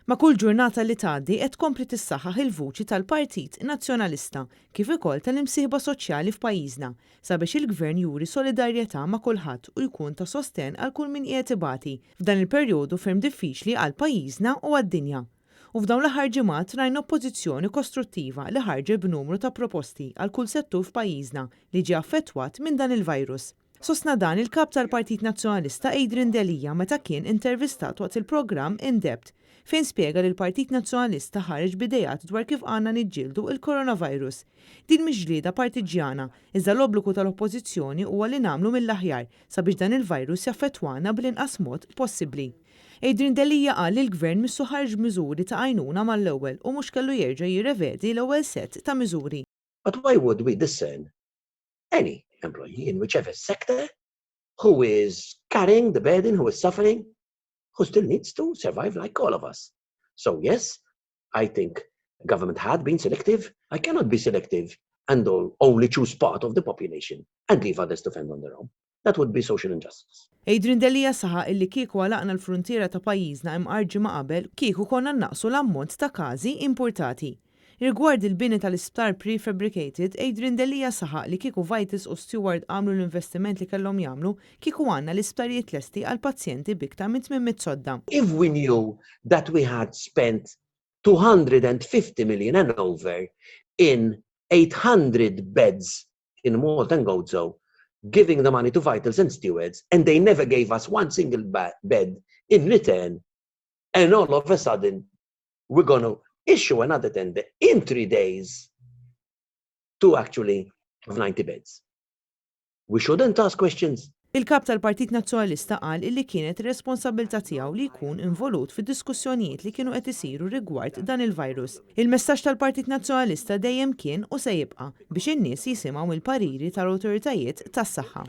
Ma' kull ġurnata li tgħaddi qed tkompli tissaħħaħ il-vuċi tal-Partit Nazzjonalista kif ukoll tal-imsieħba soċjali f'pajjiżna sabiex il-Gvern juri solidarjetà ma' kulħadd u jkun ta' sostenn għal kull min qiegħed ibati f'dan il-perjodu ferm diffiċli għal pajjiżna u għad-dinja. U f'dawn l-aħħar ġimgħat rajna Oppożizzjoni kostruttiva li ħarġet b'numru ta' proposti għal kull settur f'pajjiżna li ġie affettwat minn dan il-virus. Sostna dan il-Kap tal-Partit Nazzjonalista Adrian Delia meta kien intervistat waqt il-programm In Depth, fejn spjega li l-Partit Nazzjonalista ħareġ b'ideat dwar kif għandna niġġieldu l-coronavirus. Din mhix ġlieda partiġġjana, iżda l-obbligu tal-Oppożizzjoni huwa li nagħmlu mill-aħjar sabiex dan il-virus jaffettwana bl-inqas mod possibbli. Adrian Delia qal li l-Gvern missu ħareġ b'miżuri ta' għajnuna mal-ewwel u mhux kellu jerġa' jirrevedi l-ewwel sett ta' miżuri. But why would we discern any employee in whichever sector who is carrying the burden, who is suffering, who still needs to survive like all of us. So yes, I think government had been selective. I cannot be selective and only choose part of the population and leave others to fend on their own. That would be social injustice. Adrian Delia saħaq illi kieku għalaqna l-fruntiera ta' pajjiżna imqar ġimgħa qabel, kieku konna nnaqqsu l-ammont ta' każi importati. Rigward il-bini tal-isptar prefabricated, Adrian Delia saħaq li kieku Vitals u Steward għamlu l-investiment li kellhom jagħmlu, kieku għandna l-isptarijiet lesti għal pazjenti b'iktar minn 800 sodda. If we knew that we had spent 250 million and over in 800 beds in Malta and Gozo, giving the money to Vitals and Stewards, and they never gave us one single bed in return, and all of a sudden we're going to issue another tender in 3 days to actually have 90 beds. We shouldn't ask questions. Il-kap tal-Partit Nazzjonalista qal illi kienet responsabilità tiegħu li jkun involut fid-diskussjonijiet li kienu qed isiru rigward dan il-virus. Il-messaġġ tal-Partit Nazzjonalista dejjem kien u se jibqa' biex in-nies jisimgħu il-pariri tal-awtoritajiet tas-saħħa.